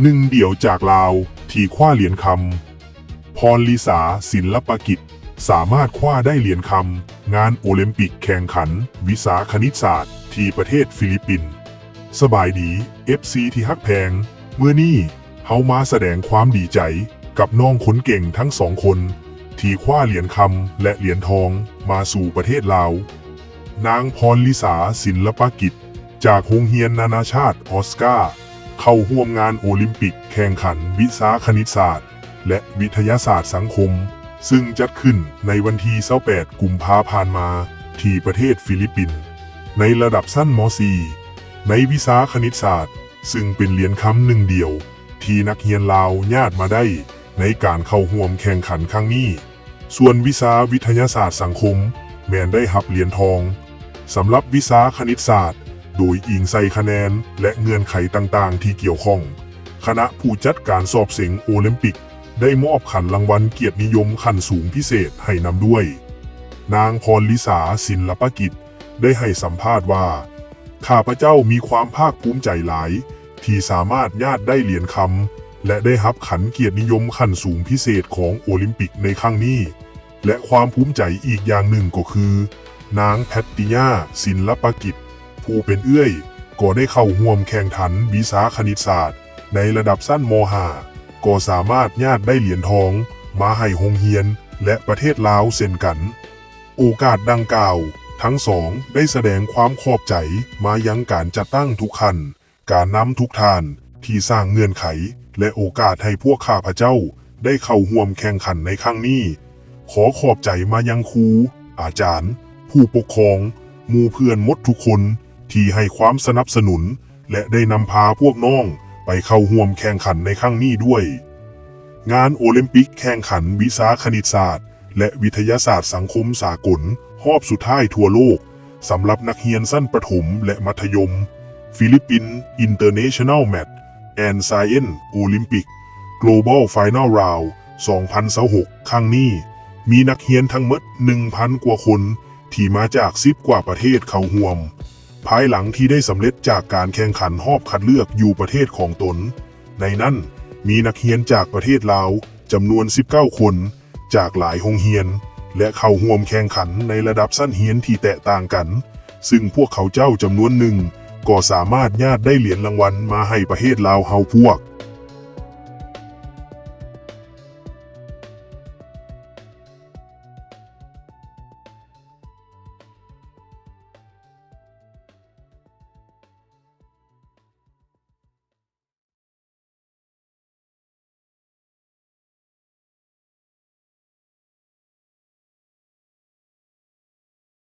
ໜຶ່ງດຽວຈາກລາວທີ່ຄວ້າຫຼຽນຄຳ. ພອນລິສາ ສິນລະປະກິດ ສາມາດຄວ້າໄດ້ຫຼຽນຄຳງານໂອລິມປິກແຂ່ງຂັນວິຊາຄະນິດສາດທີ່ປະເທດຟີລິບປິນ. ສະບາຍດີ ເອັຟຊີ ທີ່ຮັກແພງ, ມື້ນີ້ເຮົາມາສະແດງຄວາມດີໃຈກັບນ້ອງຄົນເກັ່ງທັງສອງຄົນ ທີ່ຄວ້າຫຼຽນຄຳ ແລະ ຫຼຽນທອງມາສູ່ປະເທດລາວ. ນາງ ພອນລິສາ ສິນລະປະກິດ ຈາກໂຮງຮຽນນານາຊາດອອສກາ ເຂົ້າຮ່ວມງານໂອລິມປິກແຂ່ງຂັນວິຊາຄະນິດສາດ ແລະ ວິທະຍາສາດສັງຄົມ ຊຶ່ງຈັດຂຶ້ນໃນວັນທີຊາວແປດ ກຸມພາຜ່ານມາ ທີ່ປະເທດຟີລິບປິນ. ໃນລະດັບຊັ້ນ ມໍສີ່ ໃນວິຊາຄະນິດສາດ, ຊຶ່ງເປັນຫຼຽນຄຳໜຶ່ງດຽວທີ່ນັກຮຽນລາວຍາດມາໄດ້ໃນການເຂົ້າຮ່ວມແຂ່ງຂັນຄັ້ງນີ້. ສ່ວນວິຊາວິທະຍາສາດສັງຄົມແມ່ນໄດ້ຮັບຫຼຽນທອງ. ສຳລັບວິຊາຄະນິດສາດ, ໂດຍອີງໃສ່ຄະແນນ ແລະ ເງື່ອນໄຂຕ່າງໆທີ່ກ່ຽວຂ້ອງ, ຄະນະຜູ້ຈັດການສອບເສັງໂອລິມປິກໄດ້ມອບຂັນລາງວັນກຽດນິຍົມຂັ້ນສູງພິເສດໃຫ້ນຳດ້ວຍ. ນາງ ພອນລິສາ ສິນລະປະກິດ ໄດ້ໃຫ້ສຳພາດວ່າ, ຂ້າພະເຈົ້າມີຄວາມພາກພູມໃຈຫຼາຍທີ່ສາມາດຍາດໄດ້ຫຼຽນຄຳ ແລະ ໄດ້ຮັບຂັນກຽດນິຍົມຂັ້ນສູງພິເສດຂອງໂອລິມປິກໃນຄັ້ງນີ້ ແລະ ຄວາມພູມໃຈອີກຢ່າງໜຶ່ງກໍຄື ນາງ ແພັດຕິຍາ ສິນລະປະກິດ ຜູ້ເປັນເອື້ອຍ ກໍໄດ້ເຂົ້າຮ່ວມແຂ່ງຂັນວິຊາຄະນິດສາດໃນລະດັບຊັ້ນ ມໍຫ້າ ກໍສາມາດຍາດໄດ້ຫຼຽນທອງມາໃຫ້ໂຮງຮຽນ ແລະ ປະເທດລາວເຊັ່ນກັນ. ໂອກາດດັ່ງກ່າວ, ທັງສອງໄດ້ສະແດງຄວາມຂອບໃຈມາຍັງການຈັດຕັ້ງທຸກຂັ້ນ, ການນຳທຸກທ່ານທີ່ສ້າງເງື່ອນໄຂ ແລະ ໂອກາດໃຫ້ພວກຂ້າພະເຈົ້າໄດ້ເຂົ້າຮ່ວມແຂ່ງຂັນໃນຄັ້ງນີ້. ຂໍຂອບໃຈມາຍັງຄູ, ອາຈານ, ຜູ້ປົກຄອງ, ໝູ່ເພື່ອນໝົດທຸກຄົນທີ່ໃຫ້ຄວາມສະໜັບສະໜູນ ແລະ ໄດ້ນຳພາພວກນ້ອງໄປເຂົ້າຮ່ວມແຂ່ງຂັນໃນຄັ້ງນີ້ດ້ວຍ. ງານໂອລິມປິກແຂ່ງຂັນວິຊາຄະນິດສາດ ແລະ ວິທະຍາສາດສັງຄົມສາກົນຮອບສຸດທ້າຍທົ່ວໂລກ ສຳລັບນັກຮຽນຊັ້ນປະຖົມ ແລະ ມັດທະຍົມ Philippine International Math and Science Olympic Global Final Round ສອງພັນຊາວຫົກ ຄັ້ງນີ້ ມີນັກຮຽນທັງໝົດໜຶ່ງພັນກວ່າຄົນ ທີ່ມາຈາກສິບກວ່າປະເທດເຂົ້າຮ່ວມ. ພາຍຫຼັງທີ່ໄດ້ສຳເລັດຈາກການແຂ່ງຂັນຮອບຄັດເລືອກຢູ່ປະເທດຂອງຕົນ, ໃນນັ້ນມີນັກຮຽນຈາກປະເທດລາວຈຳນວນສິບເກົ້າຄົນ ຈາກຫຼາຍໂຮງຮຽນ ແລະ ເຂົ້າຮ່ວມແຂ່ງຂັນໃນລະດັບຊັ້ນຮຽນທີ່ແຕກຕ່າງກັນ, ຊຶ່ງພວກເຂົາເຈົ້າຈຳນວນໜຶ່ງກໍສາມາດຍາດໄດ້ຫຼຽນລາງວັນມາໃຫ້ປະເທດລາວເຮົາພວກ.